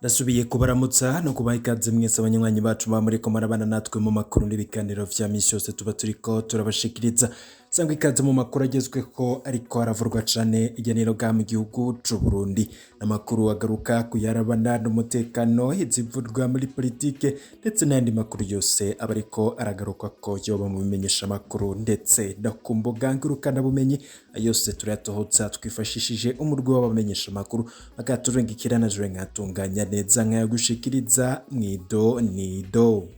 Ndasubiye kubaramutsa no kubaha ikaze mwese abanywanyi bacu muba muriko murabana natwe mu makuru n'ibiganiro vya misi yose tuba turiko turabashikiriza. Sangwa ikaze mu makuru agezweho ariko aravurwa cane irya nino ngaha mu gihugu c'Uburundi. N'amakuru agaruka kuyarabana n'umutekano, izivurwa muri politike ndetse n'ayandi makuru yose aba ariko aragarukwako yoba mu bimenyeshamakuru ndetse no ku mbuga ngurukanabumenyi. Ayo yose turayatohotsa twifashishije umurwi w'abamenyeshamakuru bakaturungikira na jewe nkatunganya neza nkayagushikiriza mwido nido.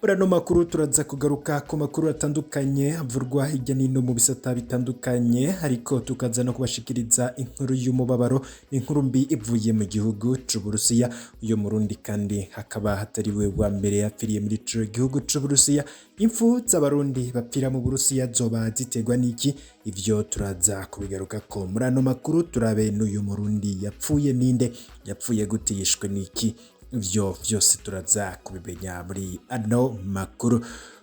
Muri ano makuru turaza kugaruka ku makuru atandukanye avurwa hirya n'ino mu bisata bitandukanye, ariko tukaza no kubashikiriza inkuru y'umubabaro n'inkuru mbi ivuye mu gihugu c'Uburusiya. Uyu Murundi kandi hakaba hatariwe wa mbere yapfiriye muri ico gihugu c'Uburusiya. Impfu z'Abarundi bapfira mu Burusiya zoba ziterwa n'iki? Ivyo turaza kubigarukako muri ano makuru, turabe n'uyu Murundi yapfuye ninde, yapfuye gute, yishwe n'iki? Ivyo vyose turaza kubimenya muri ano makuru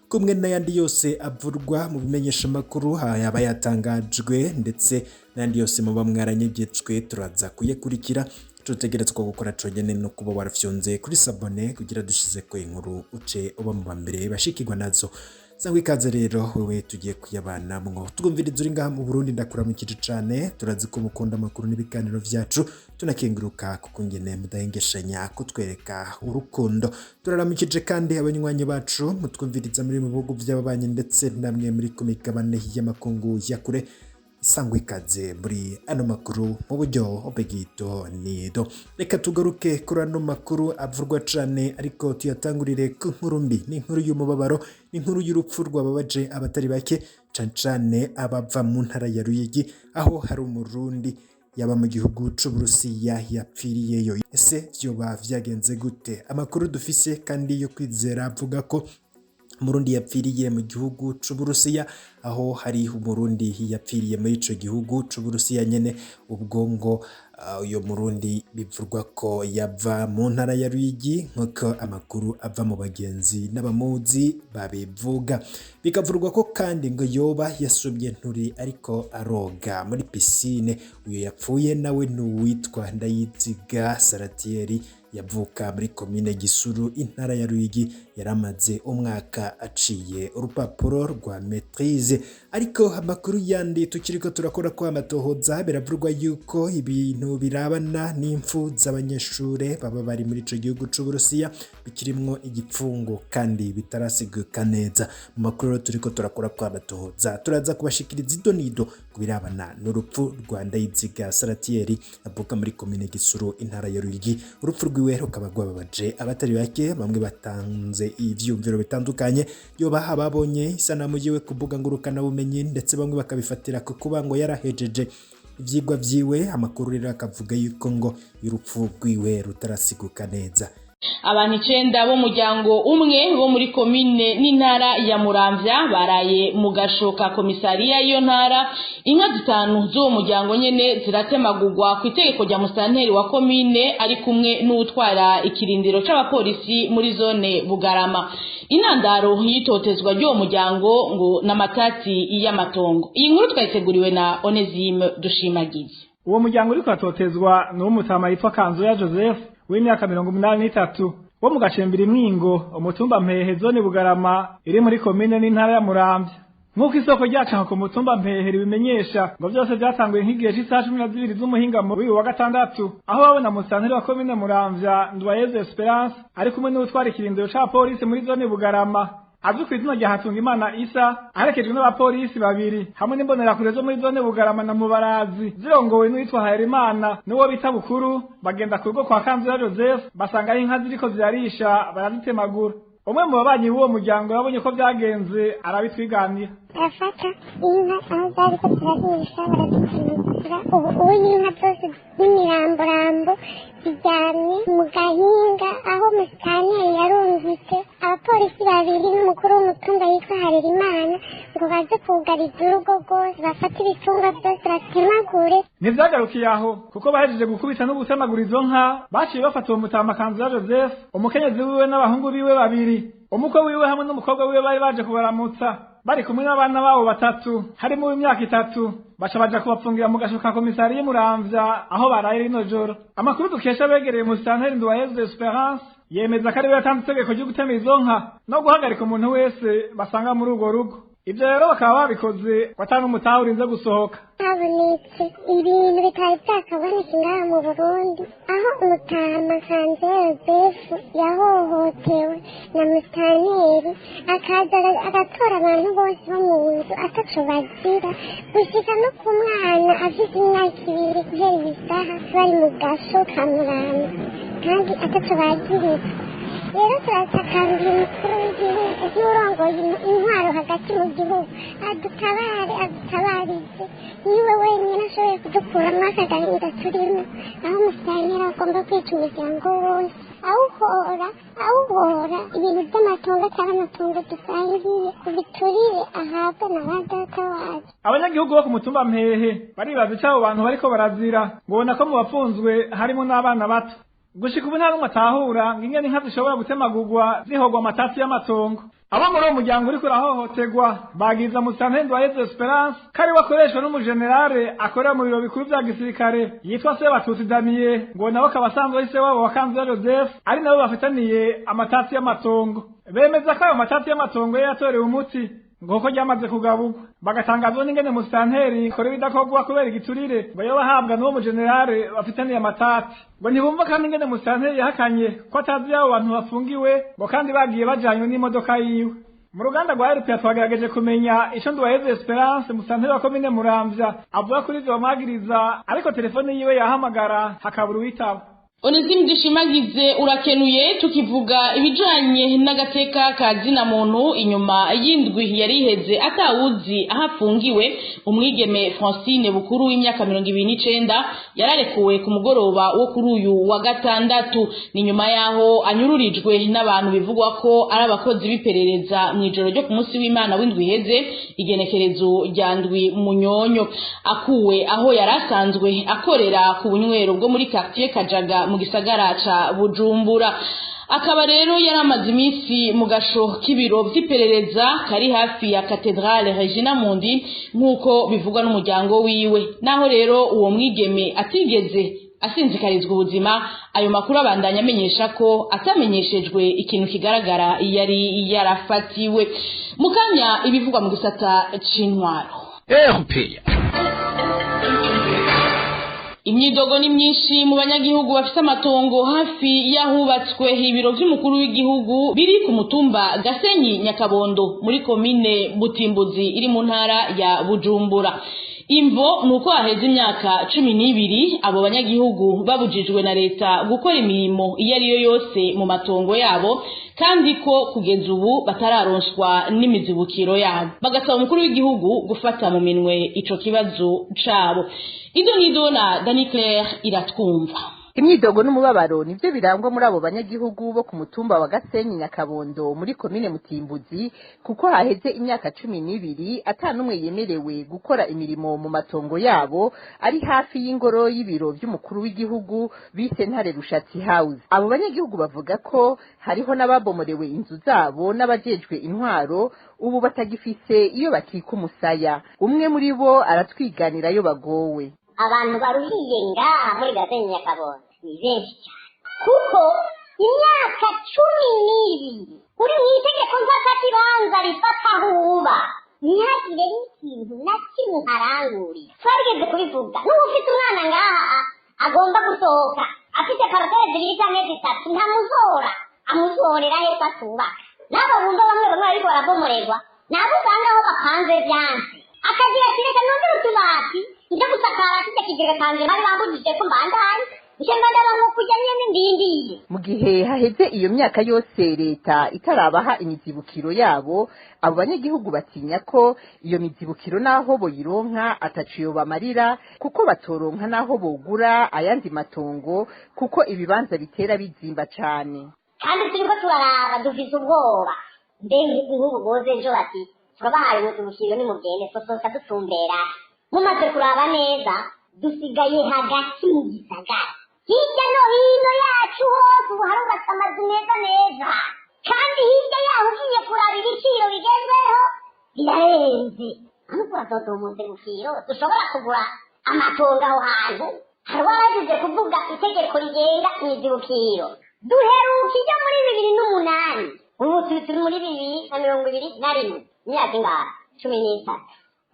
kumwe n'ayandi yose avurwa mu bimenyeshamakuru yaba yatangajwe, ndetse n'ayandi yose muba mwaranyegetswe turaza kuyakurikira. Ico utegerezwa gukora conyene no kuba warafyonze kuri s'abonner kugira dushizeko inkuru uce uba mu bambere bashikirwa nazo. Sangwa ikaze rero wewe tugiye kuyabanamwo twumviriza uri ngaha mu Burundi, ndakuramukije cane. Turazi ko mukunda amakuru n'ibiganiro vyacu, tunakenguruka kuko ingene mudahengeshanya kutwereka urukundo. Turaramukije kandi abanywanyi bacu mutwumviriza muri mu bihugu vy'ababanyi ndetse namwe muri ku migabane y'amakungu ya kure. Sangwa ikaze muri ano makuru mu buryo bw'ito nido. Reka tugaruke kuri ano makuru avurwa cane, ariko tuyatangurire ku nkuru mbi, n'inkuru y'umubabaro, n'inkuru y'urupfu rwababaje abatari bake, cane cane abava mu ntara ya Ruyigi, aho hari Umurundi yaba mu gihugu c'Uburusiya yapfiriyeyo. Ese vyoba vyagenze gute? Amakuru dufise kandi yo kwizera avuga ko Umurundi yapfiriye mu gihugu c'Uburusiya, aho hari Umurundi yapfiriye muri ico gihugu c'Uburusiya nyene. Ubwo ngo uyo Murundi bivurwa ko yava mu ntara ya Ruyigi, nk'uko amakuru ava mu bagenzi n'abamuzi babivuga. Bikavurwa ko kandi ngo yoba yasumye nturi ariko aroga muri piscine. Uyo yapfuye nawe ni uwitwa Ndayiziga Saratieri, yavuka muri komine Gisuru, intara ya Ruyigi. Yaramaze umwaka aciye urupapuro rwa maîtrise. Ariko amakuru yandi tukiriko turakora ko amatohoza, biravurwa yuko ibintu birabana n'impfu z'abanyeshure baba bari muri ico gihugu c'Uburusiya bikirimwo igipfungu kandi bitarasiguka neza. Mu makuru rero turiko turakora ko amatohoza, turaza kubashikiriza ido nido ku birabana n'urupfu rwa Ndayiziga Saratieri avuka muri komine Gisuru, intara ya Ruyigi. Urupfu rwiwe rukaba rwababaje abatari bake, bamwe batanze ivyiyumviro bitandukanye, yoba ababonye isanamu yiwe ku mbuga ngurukanabumenyi, ndetse bamwe bakabifatira ku kuba ngo yarahejeje ivyigwa vyiwe. Amakuru rero akavuga yuko ngo urupfu rwiwe rutarasiguka neza. Abantu 9 b'umuryango umwe bo muri komine n'intara ya Muramvya baraye mu gasho ka komisariya y'iyo ntara. Inka 5 z'uwo muryango nyene ziratemagurwa ku itegeko rya musanteri wa komine ari kumwe n'uwutwara ikirindiro c'abapolisi muri zone Bugarama. Intandaro y'itotezwa ry'uwo muryango ngo n'amatati y'amatongo. Iyi nkuru twayiteguriwe na Onesime Dushimagize. Uwo muryango uriko uratotezwa ni uw'umutama yitwa Kanzoya Joseph w'imyaka 83 wo mu gacembiri Mwingo, umutumba Mpehe, zone Bugarama iri muri komine n'intara ya Muramvya. Nk'uko isoko ryacu ku mutumba Mpehe ribimenyesha, ngo vyose vyatanguye nk'igihe c'isaha 12 z'umuhingamo w'uyu wa gatandatu, aho babona musanteri wa komine Muramvya, Nduwayezu Esperance, ari kumwe n'uwutwara ikirindiro ca polisi muri zone Bugarama azwi ku izina rya Hatungimana Isa, aherekejwe n'abapolisi babiri hamwe n'imbonerakure zo muri zone Bugarama na Mubarazi zirongowe n'uwitwa Harerimana n'uwo bita Bukuru. Bagenda ku rugo kwa Kanzura Joseph, basanga inka ziriko zirarisha, barazitemagura. Umwe mu babanyi b'uwo muryango yabonye ko vyagenze arabitwiganira. Barafata inka aho zariko zirarisha, barazitemagura. Ubu unye inka zose n'imiramborambo ziryamye mu gahinga, aho musitanteri yarungitse abapolisi babiri n'umukuru w'umutumba yitwa Harerimana ngo baze kugariza urugo rwose, bafate ibitungwa byose batemagure. Ntivyagarukiye aho, kuko bahejeje gukubita no gutemagura izo nka, baciye bafata uwo mutama Kanzura Joseph, umukenyezi wiwe n'abahungu biwe babiri, umukwe wiwe hamwe n'umukobwa wiwe bari baje kubaramutsa. Bari kumwe n'abana babo batatu harimo uw'imyaka 3, baca baja kubapfungira mu gasho ka komisariya Muramvya aho baraye rino joro. Amakuru dukesha begereye musitanteri Nduwayezu Esperance yemeza ko ariwe yatanze itegeko ryo gutema izo nka no guhagarika umuntu wese basanga muri urwo rugo. Ivyo rero bakaba babikoze watanga umutahe urinze gusohoka. Habonetse ibintu bitari byakaboneka ngaha mu Burundi, aho umutama Kanzeyo Yozefu yahohotewe na musitanteri, akaza agatora abantu bose bo mu nzu ataco bazira, gushika no ku mwana afise imyaka 2 guhera isaha bari mu gasho ka Muramvya kandi ataco bagirizwa. Rero turatakambira umukuru w'igihugu n'urongoye intwaro hagati mu gihugu adutabare, adutabarize. Niwe wenyine ashoboye kudukuramo aka gahinda turimo, aho umusitanteri agomba kwica umuryango wose, awuhora ibintu by'amatungo atari amatungo dusangiye, kubiturire ahabwa na ba data wacu. Abanyagihugu bo ku mutumba Mpehe baribaza ico abo bantu bariko barazira, ngo ubona ko mu bafunzwe harimo n'abana bato. Gushika ubu nta n'umwe atahura ngo ingene inka zishobora gutemagurwa zihogwa amatasi y'amatongo. Abo muri uwo muryango uriko urahohoterwa bagiza musitanteri Nduwayezu Esperance ko ariwe akoreshwa n'umujenerale akorera mu biro bikuru vya gisirikare yitwa Sebatutsi Damiye, ngo nabo akaba asanzwe ari se wabo wa Kanziga Joseph, ari nabo bafitaniye amatasi y'amatongo. Bemeza ko ayo matasi y'amatongo yari yatorewe umuti ngo kuko ryamaze kugaburwa, bagatangazwa n'ingene musitanteri kora ibidakorwa kubera igiturire ngo yoba ahabwa n'uwo mujenerale bafitaniye amatati. Ngo ntibumva kandi ingene musitanteri yahakanye ko atazi y'abo bantu bafungiwe, ngo kandi bagiye bajanywe n'imodoka yiwe. Mu ruganda rwa RPA twagerageje kumenya ico Nduwayezu Esperance musitanteri wa komine Muramvya avuga kuri ivyo bamwagiriza, ariko telefone yiwe yahamagara hakabura uwitaba. Onesime Dushimagize urakenuye. Tukivuga ibijanye n'agateka ka zina muntu, inyuma y'indwi yari iheze atawuzi aho afungiwe, umwigeme Francine Bukuru w'imyaka 29 yararekuwe ku mugoroba wo kuri uyu wa gatandatu. Ni nyuma yaho anyururijwe n'abantu bivugwa ko ari abakozi b'iperereza mu ijoro ryo ku munsi w'Imana w'indwi iheze, igenekerezo rya 7 Munyonyo, akuwe aho yari asanzwe akorera ku bunywero bwo muri quartier Kajaga mu gisagara ca Bujumbura. Akaba rero yari amaze iminsi mu gasho k'ibiro vy'iperereza kari hafi ya Cathedrale Regina Mundi, nk'uko bivugwa n'umuryango wiwe. Naho rero uwo mwigeme atigeze asinzikarizwa ubuzima, ayo makuru abandanya amenyesha ko atamenyeshejwe ikintu kigaragara yari yarafatiwe. Mu kanya ibivugwa mu gisata c'intwaro. Imyidogo ni myinshi mu banyagihugu bafise amatongo hafi y'ahubatswe ibiro vy'umukuru w'igihugu biri ku mutumba Gasenyi Nyakabondo muri komine Butimbuzi iri mu ntara ya Bujumbura. Imvo nuko haheze imyaka 12 abo banyagihugu babujijwe na leta gukora imirimo iyo ariyo yose mu matongo yabo, kandi ko kugeza ubu batararonswa n'imizibukiro yabo. Bagasaba umukuru w'igihugu gufata mu minwe ico kibazo cabo. Ido nido na Dani Claire iratwumva. Imyidogo n'umubabaro nivyo birangwa muri abo banyagihugu bo ku mutumba wa Gasenyi Nyakabondo muri komine Mutimbuzi, kuko haheze imyaka 12 ata n'umwe yemerewe gukora imirimo mu matongo yabo ari hafi y'ingoro y'ibiro vy'umukuru w'igihugu bise Ntare Rushatsi House. Abo banyagihugu bavuga ko hariho n'ababomorewe inzu zabo n'abajejwe intwaro ubu batagifise iyo bakika umusaya. Umwe muri bo aratwiganirayo bagowe. Abantu baruhiye ngaha muri Gasenyi Nyakabondo ni benshi cyane, kuko imyaka 12 uri mu itegeko mfatakibanza rifata aho uba, ntihagire n'ikintu na kimwe harangurira. Twarigeze kubivuga, n'ubu ufite umwana ngaha agomba gusohoka afite paroteri 2 canke 3, ntamuzora, amuzorera hepfo atubaka. N'abo bumva bamwe bamwe bariko barabomorerwa, nabo usanga aho bapanze vyanse, akagira ati reka nongere utubati nje gusakara kijya kigega kanje bari bambujije ko mbandanye nje mbandaba nko kujya nyene ndindiye. Mu gihe haheze iyo myaka yose leta itarabaha imizibukiro yabo, abo banyagihugu batinya ko iyo mizibukiro naho boyironka ataciyo bamarira, kuko batoronka naho bogura ayandi matongo, kuko ibibanza bitera bizimba cane. Kandi turiko turaraba dufise ubwoba, mbe nk'ubu boze ejo bati turabahaye umuzibukiro nimugende, sosoka dutumbera. Mumaze kuraba neza dusigaye hagati mu gisagara, hirya no hino yacu hose ubu harubatse amazu meza meza, kandi hirya yaho ugiye kuraba ibiciro bigezweho Birarenze. Ahubwo bazoduha umuzibukiro dushobora kugura amatongo aho hantu. Hari uwaragize kuvuga itegeko rigenga imizibukiro, duheruka ijya muri 2008, ubu turi muri 2021, imyaka ingahe? 13.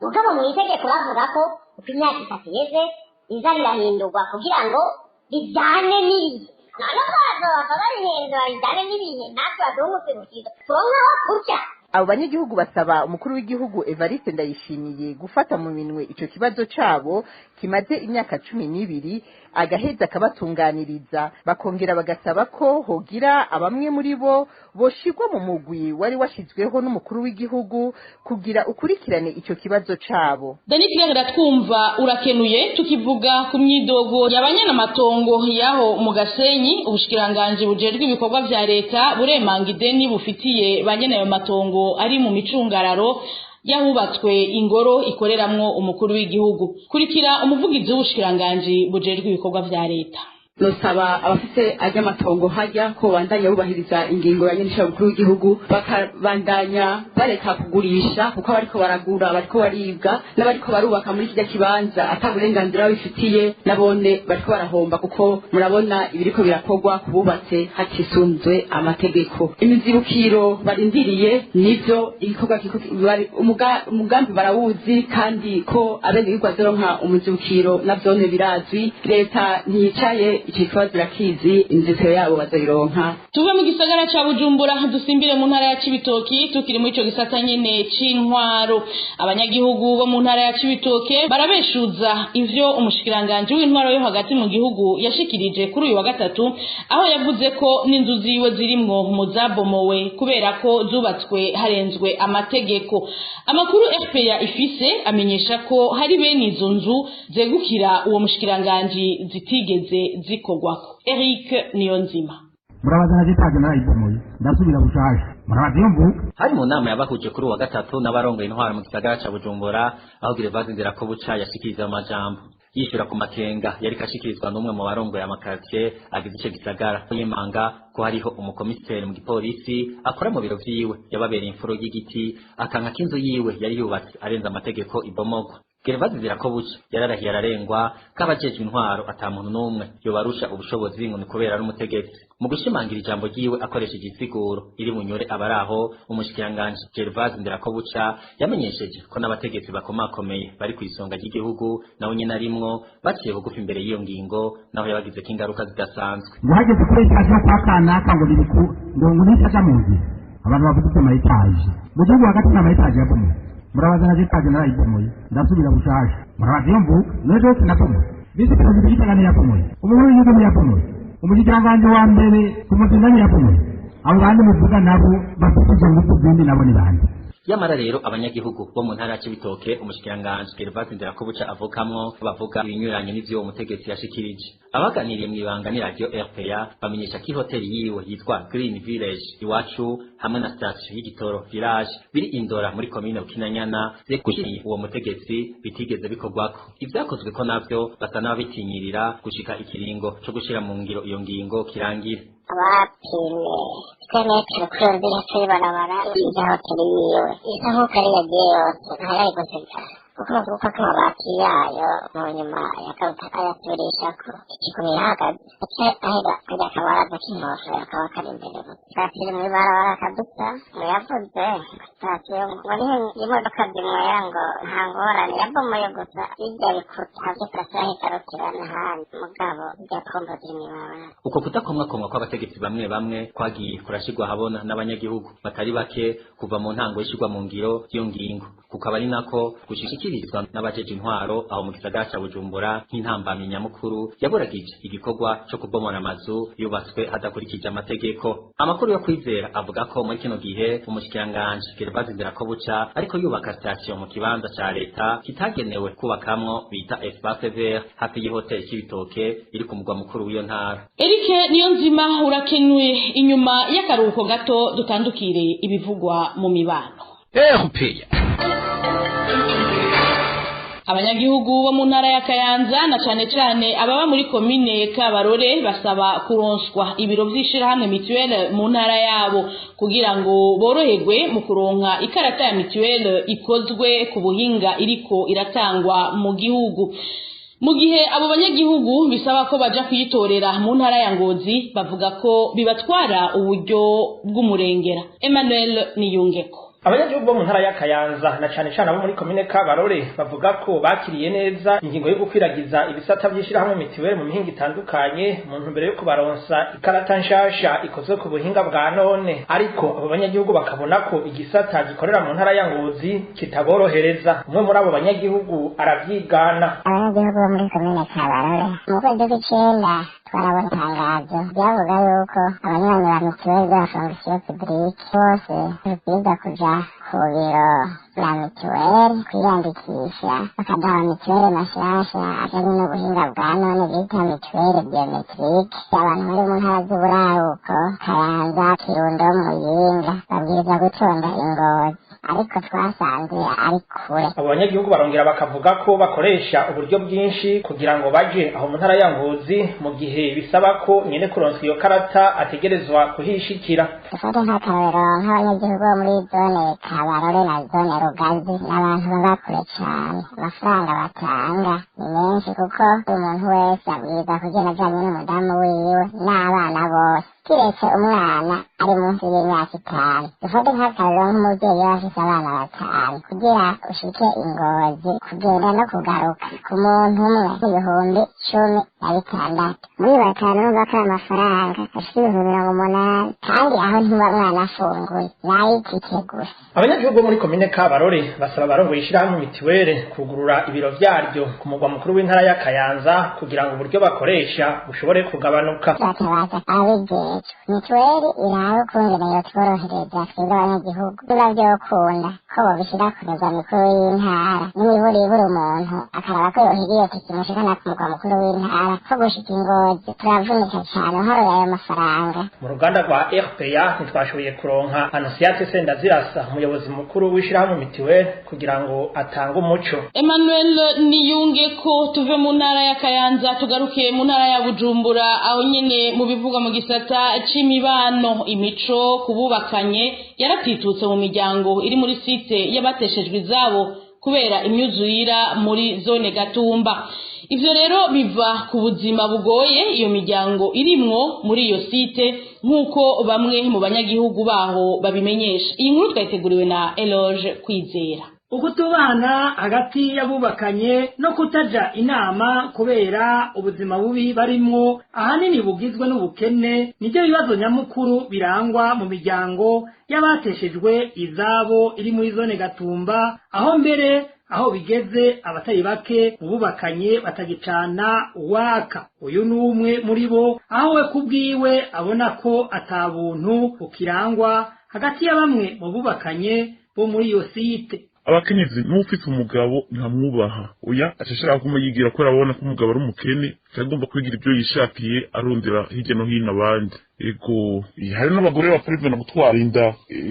Mugabo mu itegeko bavuga ko uko imyaka 3 iheze riza rirahindurwa kugira ngo rijyane n'ibihe. None bazoba barihindura rijyane n'ibihe, natwe baduhe umuzibukiro turonke aho kuja. Abo banyagihugu basaba umukuru w'igihugu Evariste Ndayishimiye gufata mu minwe ico kibazo cabo kimaze imyaka 12, agaheza akabatunganiriza. Bakongera bagasaba ko hogira abamwe muri bo boshirwa mu mugwi wari washizweho n'umukuru w'igihugu kugira ukurikirane ico kibazo cabo. Dani Claire, twumva urakenuye. Tukivuga ku myidogo y'abanyanamatongo yaho mu Gasenyi, ubushikiranganji bujejwe ibikorwa vya leta buremanga ideni bufitiye banyene ayo matongo ari mu micungararo yahubatswe ingoro ikoreramwo umukuru w'igihugu. Kurikira umuvugizi w'ubushikiranganji bujejwe ibikorwa vya leta. Nosaba abafite ajya amatongo hajya ko bandanya bubahiriza ingingo ya nyinisha mukuru w'igihugu, bakabandanya bareka kugurisha, kuko abariko baragura bariko baribwa, n'abariko barubaka muri kijya kibanza ata burenganzira babifitiye nabone bariko barahomba, kuko murabona ibiriko birakorwa kububatse hatisunzwe amategeko. Imizibukiro barindiriye nivyo igikorwa umugambi barawuzi, kandi ko abenegihugu bazoronka umuzibukiro navyone birazwi. Leta ntiyicaye, icyo kibazo irakizi, inzitiro yabo bazoyironka. Tuve mu gisagara ca Bujumbura dusimbire mu ntara ya Cibitoki. Tukiri muri ico gisata nyene c'intwaro, abanyagihugu bo mu ntara ya Cibitoke barabeshuza ivyo umushikiranganji w'intwaro yo hagati mu gihugu yashikirije kuri uyu wa gatatu, aho yavuze ko n'inzu ziwe zirimwo mu zabomowe kubera ko zubatswe harenzwe amategeko. Amakuru RPA ifise amenyesha ko hari bene izo nzu zegukira uwo mushikiranganji zitigeze zikorwako. Eric Niyonzima. Murabaza na gitaje narayibomoye, ndasubira bushasha. Murabaza iyo mvuka. Hari mu nama yabahuje kuri uwa gatatu n'abarongoye intwaro mu gisagara ca Bujumbura, aho Gervase Ndirakobuca yashikiriza amajambo yishura ku makenga yariko ashikirizwa n'umwe mu barongoye amakartier agize ico gisagara, yemanga ko hariho umukomiseri mu gipolisi akora mu biro vyiwe yababereye imfuro y'igiti, akanka k'inzu yiwe yari yubatse arenze amategeko ibomogwa. Gervase Ndirakobuca yararahiye ararengwa ko abajejwe intwaro ata muntu n'umwe yobarusha ubushobozi ngo ni kubera ari umutegetsi. Mu gushimangira ijambo ryiwe akoresheje insiguro iri bunyure abaraho, umushikiranganji Gervase Ndirakobuca yamenyesheje ko n'abategetsi bakomakomeye bari kw'isonga ry'igihugu, nawe nyene arimwo, baciye bugufi imbere y'iyo ngingo, naho yabagizeko ingaruka zidasanzwe. Ngo hageze kuri etaje yo kwa kanaka, ngo biri ku ngo nitaja mu nzira. Abantu bavuga ivyo ama étages mu gihugu hagati n'ama étages yabomoye. Murabaza na gitaje narayibomoye, ndasubira bushasha. Murabaza iyo mvuka. None byose nabomoye, visi perezida Gitega ntiyabomoye, umukuru w'igihugu ntiyabomoye, umushikiranganji wa mbere ku Muzinda ntiyabomoye. Abo bandi muvuga nabo bafite izo ngufu zindi nabo ni bande? Yamara rero abanyagihugu bo mu ntara ya Cibitoke umushikiranganji Gervase Ndirakobuca avukamwo bavuga ibinyuranye n'ivyo uwo mutegetsi yashikirije. Abaganiriye mw'ibanga ni radio RPA bamenyesha ko ihoteli yiwe yitwa Green Village Iwacu hamwe na station y'igitoro Village biri Indora muri komine Bukinanyana zekushiriye uwo mutegetsi bitigeze bikorwako. Ivyakozwe ko navyo basa n'ababitinyirira gushika ikiringo co gushira mu ngiro iyo ngingo kirangira. Abapimye metero kuri iyo nzira hepfo y'ibarabara ijya hoteli yiwe, isa nk'uko ari yagiye yose ntayayiguze, kuko bavuga ko amabati yayo mu nyuma yagaruka ayasubirishako ikigumi ihagaze, aca ahera kajya akabaraza k'inkofero kaba kari imbere gusa. Sitasiyo iri mw'ibarabara kabisa. Ngo yavuze sitasiyo ngo niho imodoka zinywera, ngo nta ngorane, yabomoye gusa bijya bikuta byo sitasiyo aho igarukira n'ahandi, mugabo bijya pombo ziri mw'ibarabara. Uko kudakomwakomwa kw'abategetsi bamwe bamwe kwagiye kurashirwa ahabona n'abanyagihugu batari bake kuva mu ntango y'ishirwa mu ngiro ry'iyo ngingo, kukaba ari nako gushikirizwa n'abajeje intwaro aho mu gisagara ca Bujumbura nk'intambamyi nyamukuru yaburagije igikorwa co kubomora amazu yubatswe hadakurikije amategeko. Amakuru yo kwizera avuga ko muri kino gihe umushikiranganji Gervase Ndirakobuca ariko yubaka station mu kibanza ca leta kitagenewe kubakamwo bita Espace Vert hafi y'ihoteli Cibitoke iri ku mugwa mukuru w'iyo ntara. Eric Niyonzima, urakenuye. Inyuma y'akaruhuko gato dutandukire ibivugwa mu mibano. RPA. Abanyagihugu bo mu ntara ya Kayanza, na cane cane ababa muri komine Kabarore, basaba kuronswa ibiro vy'ishirahamwe mutuelle mu ntara yabo kugira ngo boroherwe mu kuronka ikarata ya mutuelle ikozwe ku buhinga iriko iratangwa mu gihugu. Mu gihe abo banyagihugu bisaba ko baja kuyitorera mu ntara ya Ngozi, bavuga ko bibatwara uburyo bw'umurengera. Emmanuel Niyungeko. Abanyagihugu bo mu ntara ya Kayanza, na cane cane abo muri komine Kabarore, bavuga ko bakiriye neza ingingo yo gukwiragiza ibisata vy'ishirahamwe mitiweli mu mihingo itandukanye mu ntumbero yo kubaronsa ikarata nshasha ikozwe ku buhinga bwa none. Ariko abo banyagihugu bakabona ko igisata gikorera mu ntara ya Ngozi kitaborohereza. Umwe muri abo banyagihugu aravyigana. Abanyagihugu bo muri komine Kabarore, mu kwezi kw'icenda twarabona itangazo ryavuga yuko abanywanyi ba mutuelle de la fonction publique bose babwirizwa kuja ku biro bya mituweli kwiyandikisha, bakaduha mituweli mashasha ajanye n'ubuhinga bwa none bita mutuelle biométrique. Abantu bari mu ntara z'uburaruko, Kayanza, Kirundo, Muyinga, babwirizwa gutonda i Ngozi, ariko twasanze ari kure. Abo banyagihugu barongera bakavuga ko bakoresha uburyo bwinshi kugira ngo baje aho mu ntara ya Ngozi, mu gihe bisaba ko nyene kuronsa iyo karata ategerezwa kuhishikira. Dufate nk'akarorero nk'abanyagihugu bo muri zone Kabarore na zone Rugazi, n'abantu baba kure cane. Amafaranga batanga ni menshi, kuko umuntu wese abwirizwa kugenda ajanye n'umudamu wiwe n'abana bose, kiretse umwana ari munsi y'imyaka 5. Dufate nk'akarorero nk'umuvyeyi yaba afise abana batanu, kugira ushike i Ngozi, kugenda no kugaruka ku muntu umwe, 16,000. Muri batanu urumva ko ayo mafaranga ashika 80,000, kandi aho ntiba mwana afunguye, n'ay'itike gusa. Abanyagihugu bo muri komine Kabarore basaba abarongoye ishirahamwe mitiwere kugurura ibiro vyaryo ku mugwa mukuru w'intara ya Kayanza kugira ngo uburyo bakoresha bushobore kugabanuka. Turatabaza ababijejwe, mituweli irabe ukungene yotworohereza twebwe abanyagihugu. Biba vyokunda ko bobishira ku migwa mikuru y'intara, n'imiburiburi umuntu akaraba ko yohiga iyo tike imushikana ku mugwa mukuru w'intara, ko gushika i Ngozi turavunika cane uharuye ayo mafaranga. Mu ruganda rwa RPA ntitwashoboye kuronka Anosiate Sendazirasa, umuyobozi mukuru w'ishirahamwe mitiwere, kugira ngo atange umuco. Emmanuel Niyunge ko tuve mu ntara ya Kayanza tugaruke mu ntara ya Bujumbura, aho nyene mu bivugwa mu gisata c'imibano, imico kububakanye yaratitutse mu miryango iri muri site y'abateshejwe izabo kubera imyuzurira muri zone Gatumba. Ivyo rero biva ku buzima bugoye iyo miryango irimwo muri iyo site, nk'uko bamwe mu banyagihugu baho babimenyesha. Iyi nkuru twayiteguriwe na Eloge Kwizera. Ukutubana hagati y'abubakanye no kutaja inama kubera ubuzima bubi barimwo, ahanini bugizwe n'ubukene, nibyo bibazo nyamukuru birangwa mu miryango y'abateshejwe izabo iri muri zone Gatumba, aho mbere aho bigeze abatari bake mu bubakanye batagicana uwaka. Uyu ni umwe muri bo, aho we kubwiwe abona ko ata buntu bukirangwa hagati ya bamwe mu bubakanye bo muri iyo site. Abakenyezi, n'ufise umugabo ntamwubaha. Oya, aca ashaka kumuyigira ko arabona ko umugabo ari umukene, agomba kwigira ibyo yishakiye, arondera hirya no hino abandi. Ego, hari n'abagore bakurikirana gutwara inda,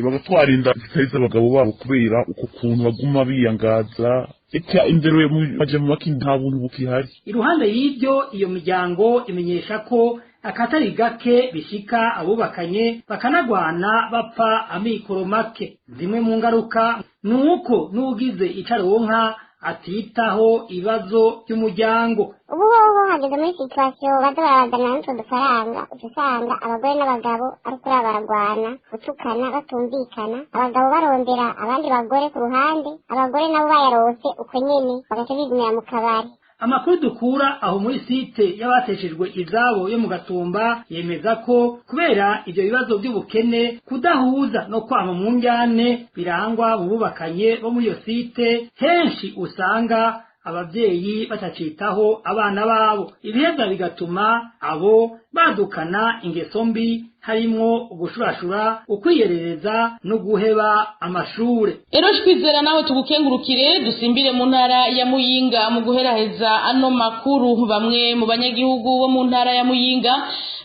bagatwara inda zitari iz'abagabo babo kubera uko kuntu baguma biyangaza. Eka indero baja mu maki, nta buntu bukihari. Iruhande y'ibyo, iyo miryango imenyesha ko akatari gake bishika abubakanye bakanagwana bapfa amikoro make. Zimwe mu ngaruka ni uko n'ugize ico aronka atitaho ibibazo by'umuryango. Ubu hoho hageze muri situation baza barabazana n'utwo dufaranga, uca usanga abagore n'abagabo ari ukuri baragwana, gutukana, batumvikana, abagabo barondera abandi bagore ku ruhande, abagore nabo bayarose uko nyene bagaca bigumira mu kabari. Amakuru dukura aho muri site y'abateshejwe izabo yo mu Gatumba yemeza ko kubera ibyo bibazo by'ubukene, kudahuza no kwama mu njyane birangwa mu bubakanye bo muri iyo site, henshi usanga ababyeyi batacitaho abana babo, ibiheza bigatuma abo badukana ingeso mbi harimwo ugushurashura, ukwiyerereza no guheba amashure. Eroge Kwizera, nawe tugukengurukire. Dusimbire mu ntara ya Muyinga mu guheraheza ano makuru. Bamwe mu banyagihugu bo mu ntara ya Muyinga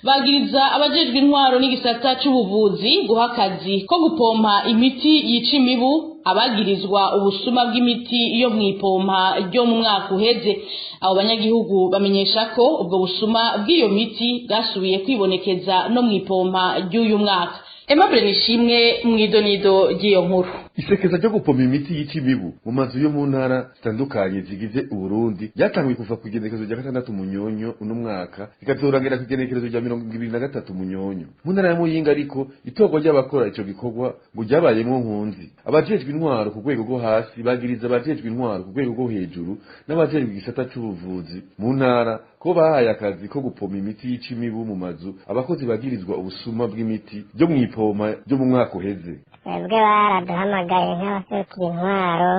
bagiriza abajejwe intwaro n'igisata c'ubuvuzi guha akazi ko gupompa imiti yica imibu. abagirizwa ubusuma bw'imiti yo mw'ipompa ryo mu mwaka uheze. Abo banyagihugu bamenyesha ko ubwo busuma bw'iyo miti bwasubiye kwibonekeza no mw'ipompa ry'uyu mwaka. Aimable Nishimwe mw'idonido ry'iyo nkuru. Isekeza ryo gupompa imiti yica imibu mu mazu yo mu ntara zitandukanye zigize Uburundi ryatanguye kuva ku igenekerezo rya 6 Munyonyo uno mwaka, rikazorangira ku igenekerezo rya 23 Munyonyo. Mu ntara ya Muyinga ariko itorwa ry'abakora ico gikorwa ngo ryabayemwo nkunzi. Abajejwe intwaro ku rwego rwo hasi bagiriza abajejwe intwaro ku rwego rwo hejuru n'abajejwe igisata c'ubuvuzi mu ntara ko bahaye akazi ko gupompa imiti yica imibu mu mazu abakozi bagirizwa ubusuma bw'imiti ryo mw'ipompa ryo mu mwaka uheze. Twebwe baraduhamagaye nk'abaserukira intwaro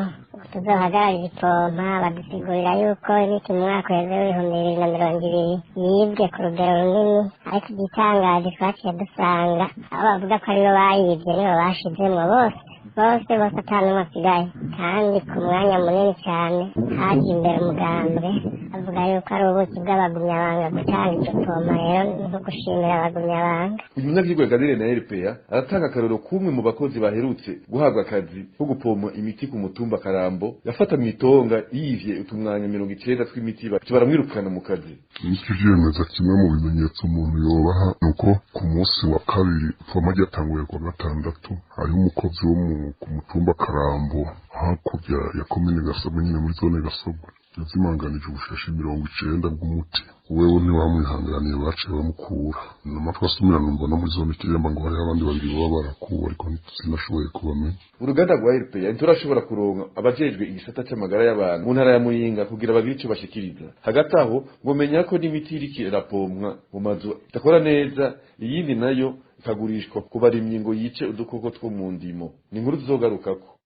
tuzohagararira ipompa, badusigurira yuko imiti mu mwaka uheze w'2020 yibwe ku rugero runini, ariko igitangaje twaciye dusanga abo bavuga ko aribo bayibye nibo bashizemwo bose bose bose, ata n'umwe asigaye, kandi ku mwanya munini cyane haje imbere umugambwe avuga yuko ari ubuki bw'abagumyabanga gutanga iryo pompa. Rero ni nko gushimira abagumyabanga. Uyu munyagihugu yaganiriye na RPA aratanga akarorero k'umwe mu bakozi baherutse guhabwa akazi ko gupompa imiti ku mutumba Karambo, yafata mw'itonga yivye utumwanya 90 tw'imiti, baca baramwirukana mu kazi. Nicyo vyemeza kimwe mu bimenyetso umuntu yobaha nuko ku munsi wa kabiri ipompa ryatanguye kuwa gatandatu, hariho umukozi wo ku mutumba Karambo hakurya ya komine Gasogwe nyine muri zone Gasogwe yazimanganije ubushashi 90 bw'umuti. Wewe ntiwamwihanganiye baciye bamukura. Amatwi asumira numva no muri zone Kiremba ngo hariho abandi babiri baba barakuwe, ariko sinashoboye kubamenya. Uruganda rwa RPA nturashobora kuronka abajejwe igisata c'amagara y'abantu mu ntara ya Muyinga kugira bagire ico bashikiriza. Hagati aho ngo menya ko n'imiti iriko irapomwa mu mazu idakora neza, iyindi nayo ikagurishwa ku barimyi ngo yice udukoko two mu ndimo. Ni inkuru tuzogarukako.